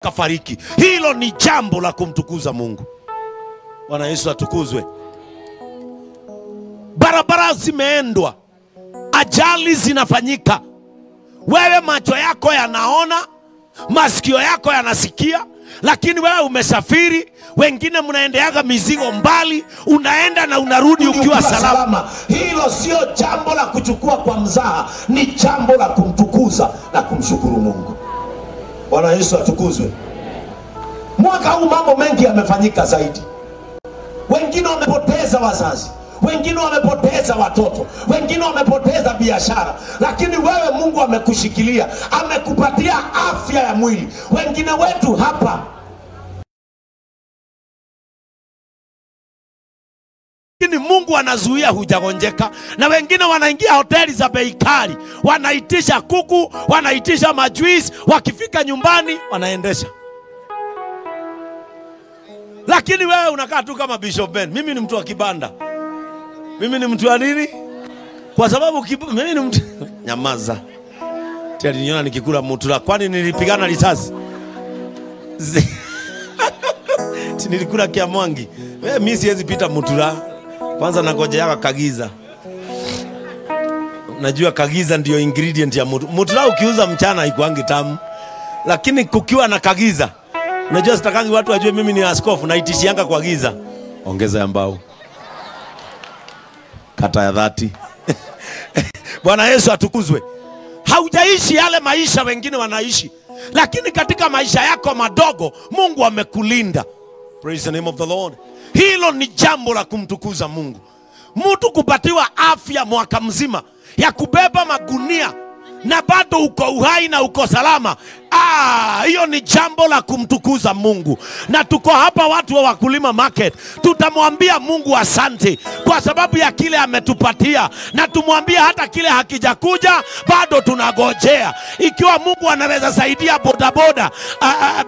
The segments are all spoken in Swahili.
Kafariki. Hilo ni jambo la kumtukuza Mungu. Bwana Yesu atukuzwe. Barabara zimeendwa, ajali zinafanyika, wewe macho yako yanaona, masikio yako yanasikia, lakini wewe umesafiri. Wengine mnaendeaga mizigo mbali, unaenda na unarudi ukiwa salama. Hilo sio jambo la kuchukua kwa mzaha, ni jambo la kumtukuza na kumshukuru Mungu. Bwana Yesu atukuzwe. Mwaka huu mambo mengi yamefanyika zaidi. Wengine wamepoteza wazazi, wengine wamepoteza watoto, wengine wamepoteza biashara, lakini wewe Mungu amekushikilia, amekupatia afya ya mwili. Wengine wetu hapa lakini Mungu anazuia hujagonjeka. Na wengine wanaingia hoteli za bei kali, wanaitisha kuku, wanaitisha majuisi, wakifika nyumbani wanaendesha. Lakini wewe unakaa tu kama Bishop Ben. Mimi ni mtu wa kibanda. Mimi ni mtu wa nini? Kwa sababu mimi ni mtu nyamaza. Tia aliniona nikikula mutura. Kwani nilipigana risasi? Nilikula kiamwangi. Mimi siwezi pita mutura. Kwanza nangojeaga kagiza. Najua kagiza ndio ingredient ya mutura. Mutura ukiuza mchana haikuangi tamu. Lakini kukiwa na kagiza, unajua sitakangi watu wajue mimi ni askofu, naitishianga kwa giza. Ongeza ya mbao. Kata ya dhati. Bwana Yesu atukuzwe. Haujaishi yale maisha wengine wanaishi, lakini katika maisha yako madogo Mungu amekulinda. Praise the name of the Lord. Hilo ni jambo la kumtukuza Mungu. Mtu kupatiwa afya mwaka mzima ya kubeba magunia na bado uko uhai na uko salama, hiyo ni jambo la kumtukuza Mungu. Na tuko hapa watu wa Wakulima Market, tutamwambia Mungu asante kwa sababu ya kile ametupatia, na tumwambie hata kile hakijakuja bado tunagojea. Ikiwa Mungu anaweza saidia bodaboda,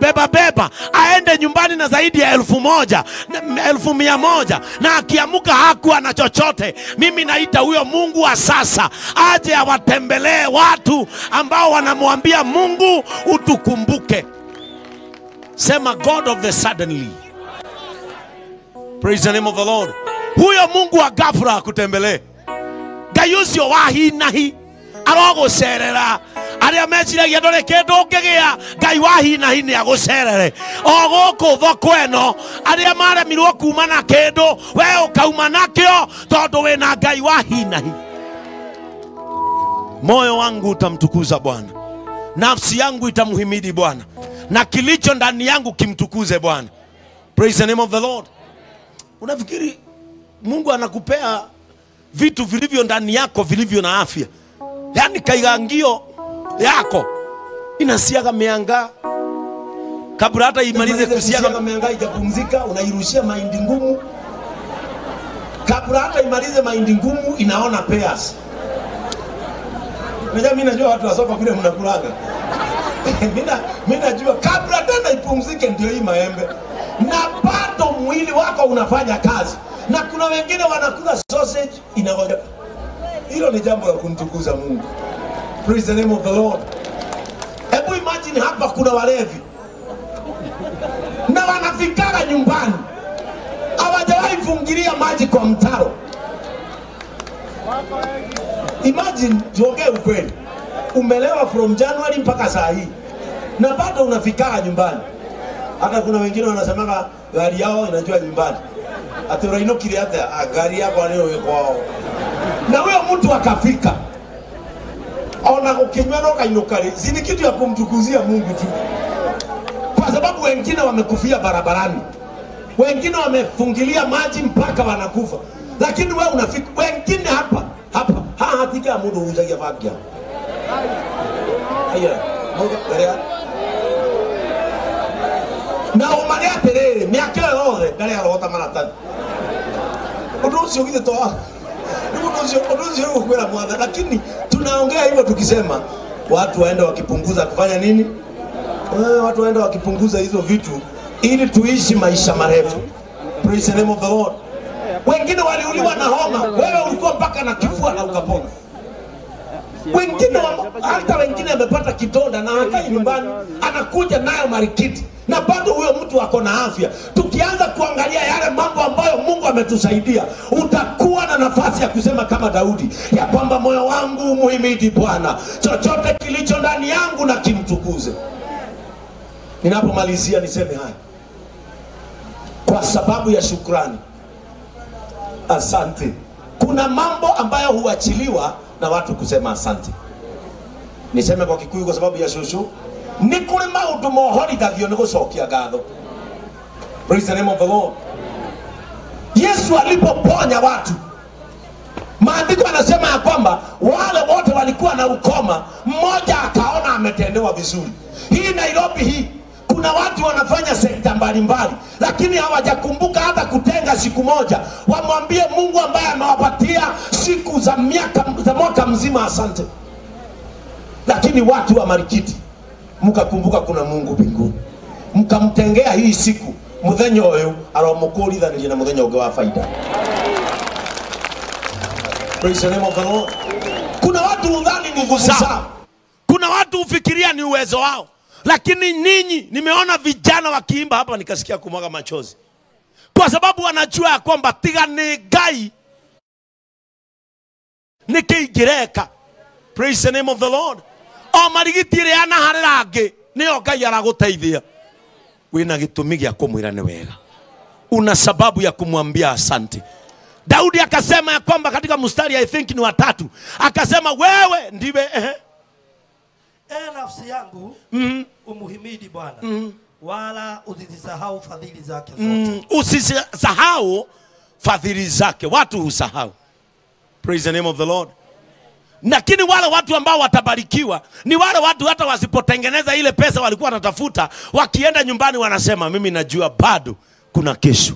beba beba aende nyumbani na zaidi ya 1,000, 1,100, na akiamuka hakuwa na chochote, mimi naita huyo Mungu wa sasa aje awatembelee watu ambao wanamwambia Mungu utukumbuke. Sema God of the suddenly. Praise the name of the Lord. Huyo Mungu wa ghafla akutembelee. Ngai ucio wa hi na hi arogucerera. Aria meciragia ndore kindu ungigia, Ngai wa hi na hi ni agucerere. O guku thoko eno aria maremirwo kuma na kindu, we ukauma nakio tondu wina Ngai wa hi na hi. Moyo wangu utamtukuza Bwana, nafsi yangu itamhimidi Bwana, na kilicho ndani yangu kimtukuze Bwana. Praise the name of the Lord. Unafikiri Mungu anakupea vitu vilivyo ndani yako vilivyo na afya? Yaani kaigangio yako inasiaga mianga kabla hata imalize kusiaga mianga ijapumzika, unairushia mahindi ngumu. Kabla hata imalize mahindi ngumu inaona pears. Mimi najua watu wa soko kule mnakulaga. Mimi najua kabla tena ipumzike ndio hii maembe. Na bado mwili wako unafanya kazi. Na kuna wengine wanakula sausage inagoja. Hilo ni jambo la kumtukuza Mungu. Praise the name of the Lord. Hebu imagine hapa kuna walevi na wanafikara nyumbani, hawajawahi fungilia maji kwa mtaro. Imagine, tuongee ukweli, umelewa from January mpaka saa hii na bado unafikara nyumbani. Hata kuna wengine wanasemaga gari yao inajua nyumbani. Ati urainukiri hata gari yako leo kwao. Na huyo mtu akafika, ona ukinywa na kainukari, si kitu ya kumtukuzia Mungu tu. Kwa sababu wengine wamekufia barabarani, wengine wamefungilia maji mpaka wanakufa, lakini wewe unafika. Wengine hapa hapa hatika mundu uzagia fagia. Haya, moga garea. Na umania terere, miaka yothe garea rota maratathi. Undu ucio githe to undu ucio ukwira mwana, lakini tunaongea hivyo tukisema watu waende wakipunguza kufanya nini? Watu waende wakipunguza hizo vitu ili tuishi maisha marefu. Praise the name of the Lord. Wengine waliuliwa na homa, wewe ulikuwa mpaka na kifua na ukapona. Wengine hata wengine amepata kidonda na hakai nyumbani, anakuja nayo Marikiti na bado huyo mtu ako na afya. Tukianza kuangalia yale mambo ambayo Mungu ametusaidia, utakuwa na nafasi ya kusema kama Daudi ya kwamba moyo wangu umuhimidi Bwana, chochote kilicho ndani yangu na kimtukuze. Ninapomalizia niseme haya kwa sababu ya shukrani. Asante. Kuna mambo ambayo huachiliwa na watu kusema asante. Niseme kwa Kikuyu kwa sababu ya shushu. Ni kuri maundu mohorithagio ni gucokia ngatho. Praise the name of the Lord. Yesu alipoponya watu, maandiko yanasema ya kwamba wale wote walikuwa na ukoma, mmoja akaona ametendewa vizuri. Hii Nairobi hii kuna watu wanafanya sekta mbalimbali, lakini hawajakumbuka hata kutenga siku moja wamwambie Mungu ambaye amewapatia siku za miaka za mwaka mzima asante. Lakini watu wa Marikiti mkakumbuka kuna Mungu mbinguni, mkamtengea hii siku muthenya uyu aromukurithanirie na muthenya ungi wa faida. Praise the name of the Lord. Kuna watu udhani ni nguvu zao, kuna watu ufikiria ni uwezo wao, lakini ninyi, nimeona vijana wakiimba hapa nikasikia kumwaga machozi, kwa sababu wanajua kwamba tiga ni Ngai nikiingireka. Praise the name of the Lord. O marigiti ria na harira angi niyo Ngai araguteithia. Wina gitumi gia kumwira ni wega, una sababu ya kumwambia asante. Daudi akasema ya kwamba katika mstari I think ni 3, akasema wewe ndiwe nafsi yangu umuhimidi Bwana, wala usisahau fadhili zake zote. Usisahau fadhili zake. Watu husahau. Praise the name of the Lord. Lakini wale watu ambao watabarikiwa ni wale watu hata wasipotengeneza ile pesa walikuwa wanatafuta, wakienda nyumbani wanasema mimi najua bado kuna kesho.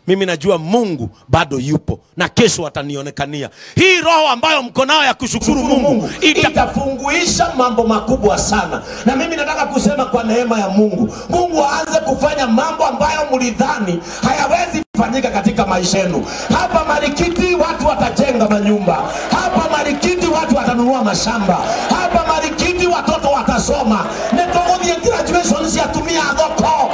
Mimi najua Mungu bado yupo na kesho atanionekania. Hii roho ambayo mko nayo ya kushukuru Mungu itafunguisha mambo makubwa sana. Na mimi nataka kusema kwa neema ya Mungu, Mungu aanze kufanya mambo ambayo mlidhani hayawezi kufanyika katika maisha yenu. Hapa Marikiti watu watajenga manyumba. Hapa Marikiti watu watanunua mashamba. Hapa Marikiti watoto watasoma. Netogodie graduation si atumia thoko.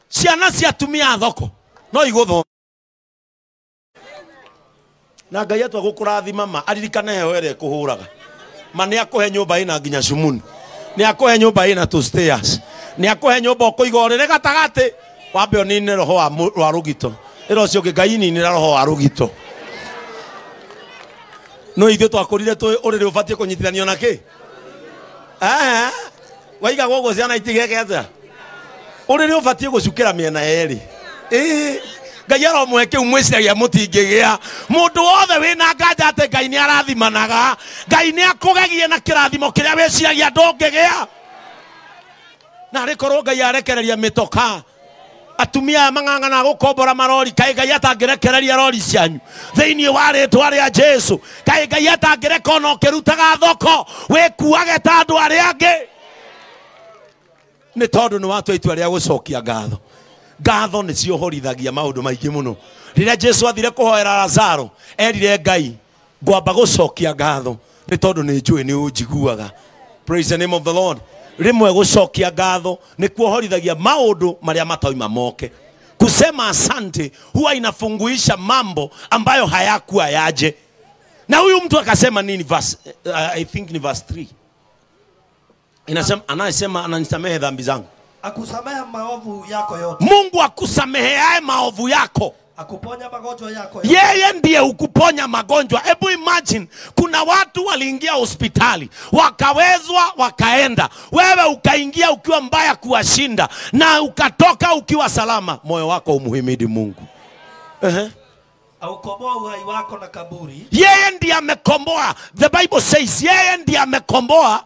Ciana cia atumia thoko no igutho na Ngai atwa gukurathima ma aririkane heho ĩrĩa ĩkũhũraga ma nĩ akũhe nyũmba ĩna nginya cumuni, nĩ akũhe nyũmba ĩna two stairs, nĩ akũhe nyũmba ũkũiga ũrĩrĩ gatagatĩ, wambe ũnine roho wa rũgito. Ĩra ũcio ũngĩ, Ngai ninĩra roho wa rũgito. No ithuĩ twakũrire tũĩ ũrĩrĩ ũbatiĩ kũnyitithanio na kĩ? Waigagwo ũguo ciana itigeke atĩa? Ũrĩrĩ ũbatiĩ gũcukĩra mĩena yerĩ. Ngai aromũhe kĩu mwĩciragia mũtingĩgĩa. Mũndũ wothe wĩna nganja atĩ Ngai nĩ arathimanaga, Ngai nĩ akũgegie na kĩrathimo kĩrĩa wĩciragia ndũngĩgĩa. Na arĩ korwo Ngai arekereria mĩtoka, atumia aya mang'ang'ana gũkombora marori, kaĩ Ngai atangĩrekereria rori cianyu thĩinĩ wa rĩtwa rĩa Jesu? Kaĩ Ngai atangĩreka ona ũkĩrutaga thoko wĩkuage ta andũ arĩa angĩ? Nĩ tondũ nĩ watua itua rĩa gũcokia ngatho. Ngatho nĩ ciohorithagia maũndũ maingĩ mũno. Rĩrĩa Jesu athire kũhoera Lazaro, erire Ngai, ngwamba gũcokia ngatho nĩ tondũ nĩ njũĩ nĩ ũnjiguaga. Praise the name of the Lord. Rĩmwe gũcokia ngatho nĩ kuohorithagia maũndũ marĩa matauma moke. Kusema asante huwa inafunguisha mambo ambayo hayakuwa yaje. Na huyu mtu akasema nini? Verse, I think ni verse 3. Inasema, anasema ananisamehe dhambi zangu. Akusamehe maovu yako yote. Mungu akusameheaye maovu yako. Akuponya magonjwa yako yote. Yeye ndiye hukuponya magonjwa. Hebu imagine, kuna watu waliingia hospitali, wakawezwa, wakaenda. Wewe ukaingia ukiwa mbaya kuwashinda na ukatoka ukiwa salama. Moyo wako umuhimidi Mungu. Aukomboa uhai wako na kaburi. Yeye ndiye amekomboa. The Bible says yeye ndiye amekomboa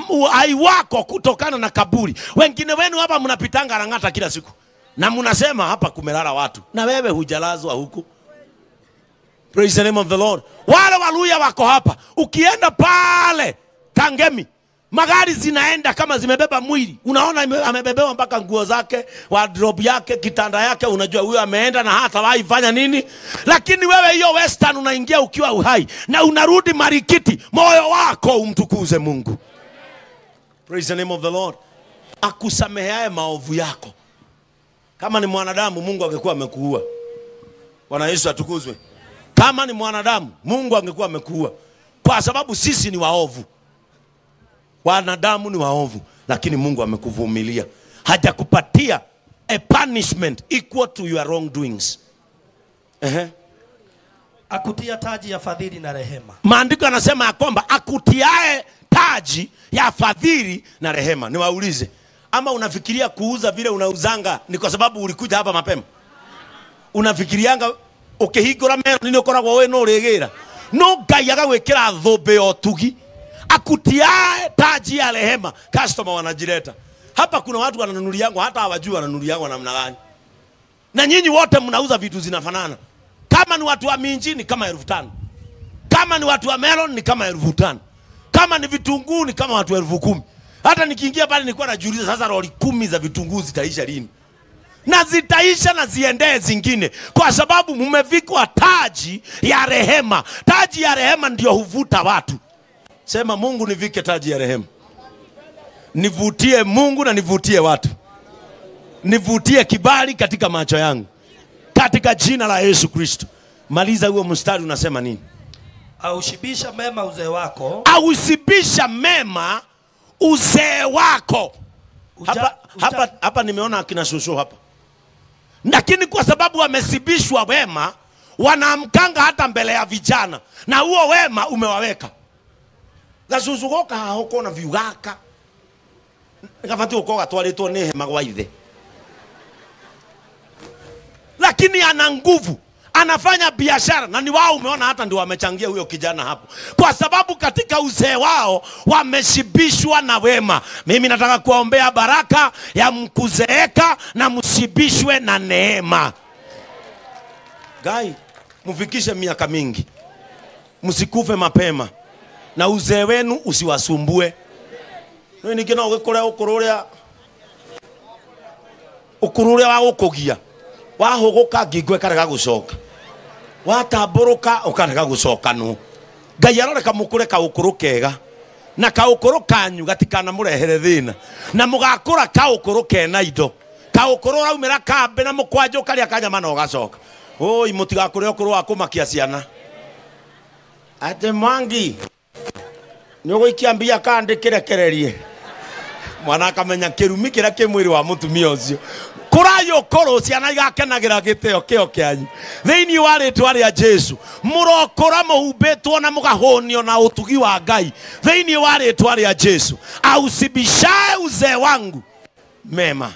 uhai wako kutokana na kaburi. Wengine wenu hapa mnapitanga Lang'ata kila siku na mnasema hapa kumelala watu, na wewe hujalazwa huku. Praise the name of the Lord. Wale Waluya wako hapa, ukienda pale Kangemi Magari zinaenda kama zimebeba mwili. Unaona amebebewa mpaka nguo zake, wardrobe yake, kitanda yake, unajua huyo ameenda na hata fanya nini. Lakini wewe hiyo Western unaingia ukiwa uhai na unarudi marikiti, moyo wako umtukuze Mungu. Praise the name of the Lord. Akusameheaye maovu yako. Kama ni mwanadamu Mungu angekuwa amekuua. Bwana Yesu atukuzwe. Kama ni mwanadamu Mungu angekuwa amekuua. Kwa sababu sisi ni waovu. Wanadamu ni waovu, lakini Mungu amekuvumilia. Hajakupatia a punishment equal to your wrongdoings. Akutia taji ya fadhili na rehema. Maandiko yanasema ya kwamba akutiae taji ya fadhili na rehema. Niwaulize, ama unafikiria kuuza vile unauzanga ni kwa sababu ulikuja hapa mapema? Unafikirianga ukihingura meno nini ukoragwo we no urigira? No Ngai agagwikira thumbi ya utugi. Akutiae taji ya rehema. Customer wanajileta. Hapa kuna watu wananunuliangwa hata hawajui wananunuliangwa namna gani. Na nyinyi wote mnauza vitu zinafanana. Kama ni watu wa minji ni kama 5,000. Kama ni watu wa melon ni kama 5,000. Kama ni vitunguu ni kama watu 10,000. Hata nikiingia pale nilikuwa najiuliza sasa roli 10 za vitunguu zitaisha lini? Na zitaisha na ziendee zingine, kwa sababu mmevikwa taji ya rehema. Taji ya rehema ndio huvuta watu. Sema Mungu nivike taji ya rehema. Nivutie Mungu na nivutie watu. Nivutie kibali katika macho yangu. Katika jina la Yesu Kristo. Maliza huo mstari unasema nini? Aushibisha mema uzee wako. Aushibisha mema uzee wako. Hapa nimeona akina shushu hapa. Lakini kwa sababu wamesibishwa wema, wanaamkanga hata mbele ya vijana. Na huo wema umewaweka. Gacucu goka haha ũkona biũ gaka gabatiĩ gũkorwo gatwarĩtwo nĩ hema gwa ithe, lakini ana nguvu, anafanya biashara. Na ni wao umeona hata ndio wamechangia huyo kijana hapo, kwa sababu katika uzee wao wameshibishwa na wema. Mimi nataka kuwaombea baraka ya mkuzeeka na mshibishwe na neema. Gai, mfikishe miaka mingi, msikufe mapema, na uzee wenu usiwasumbue. Ningĩ no ũgĩkũre ũkũrũ ũrĩa wa gũkũgia, wahũgũka ngingo ĩkarega gũcoka, watambũrũka ũkarega gũcoka. Nũ Ngai aroreka mũkũre kaũkũrũ kega, na kaũkũrũ kanyu gatikanamũrehere thĩna, na mũgakũra kaũkũrũ kena indo. Kaũkũrũ ũraumĩra kambĩ na mũkwanjũ karĩa kanyama na ũgacoka. Oi, mũtigakũre ũkũrũ wa kũmakia ciana. Atĩ Mwangi nĩ ũgũikia mbia kandi kĩrekererie. Mwana akamenya kĩrumi kĩrĩa kĩ mwĩrĩ wa mũtumia ũcio. Kũrai ũkũrũ ciana igakenagĩra gĩtĩo kĩo kĩanyu. Thĩinĩ wa rĩtwa rĩa Jesu, mũrokũra mũhumbĩtwo na mũgahũnio na ũtugi wa Ngai. Thĩinĩ wa rĩtwa rĩa Jesu, ausibishae uzee wangu mema.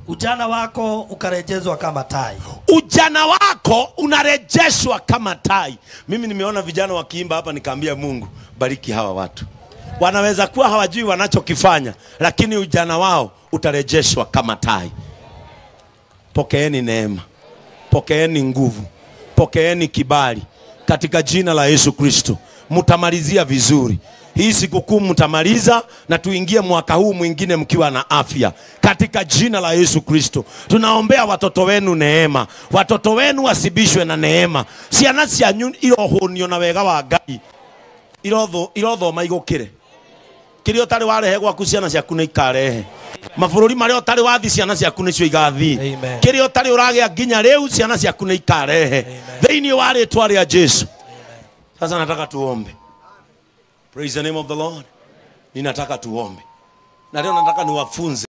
Ujana wako ukarejezwa kama tai. Ujana wako unarejeshwa kama tai. Mimi nimeona vijana wakiimba hapa nikaambia Mungu, bariki hawa watu. Wanaweza kuwa hawajui wanachokifanya, lakini ujana wao utarejeshwa kama tai. Pokeeni neema, pokeeni nguvu, pokeeni kibali katika jina la Yesu Kristo. Mtamalizia vizuri hii sikukuu, mtamaliza na tuingie mwaka huu mwingine mkiwa na afya katika jina la Yesu Kristo. Tunaombea watoto wenu neema, watoto wenu wasibishwe na neema. Ciana cianyu irohũnio na wega wa Ngai, irothoma igũkĩre. Kĩrĩa ũtarĩ warehe gwaku ciana ciaku nĩ ikarehe. Mabũrũri marĩa ũtarĩ wathi ciana ciaku nĩcio igathiĩ. Kĩrĩa ũtarĩ ũragĩa nginya rĩu ciana ciaku nĩ ikarehe. Thĩinĩ wa rĩtwa rĩa Jesu. Sasa nataka tuombe. Praise the name of the Lord. Ninataka tuombe. Na leo nataka niwafunze.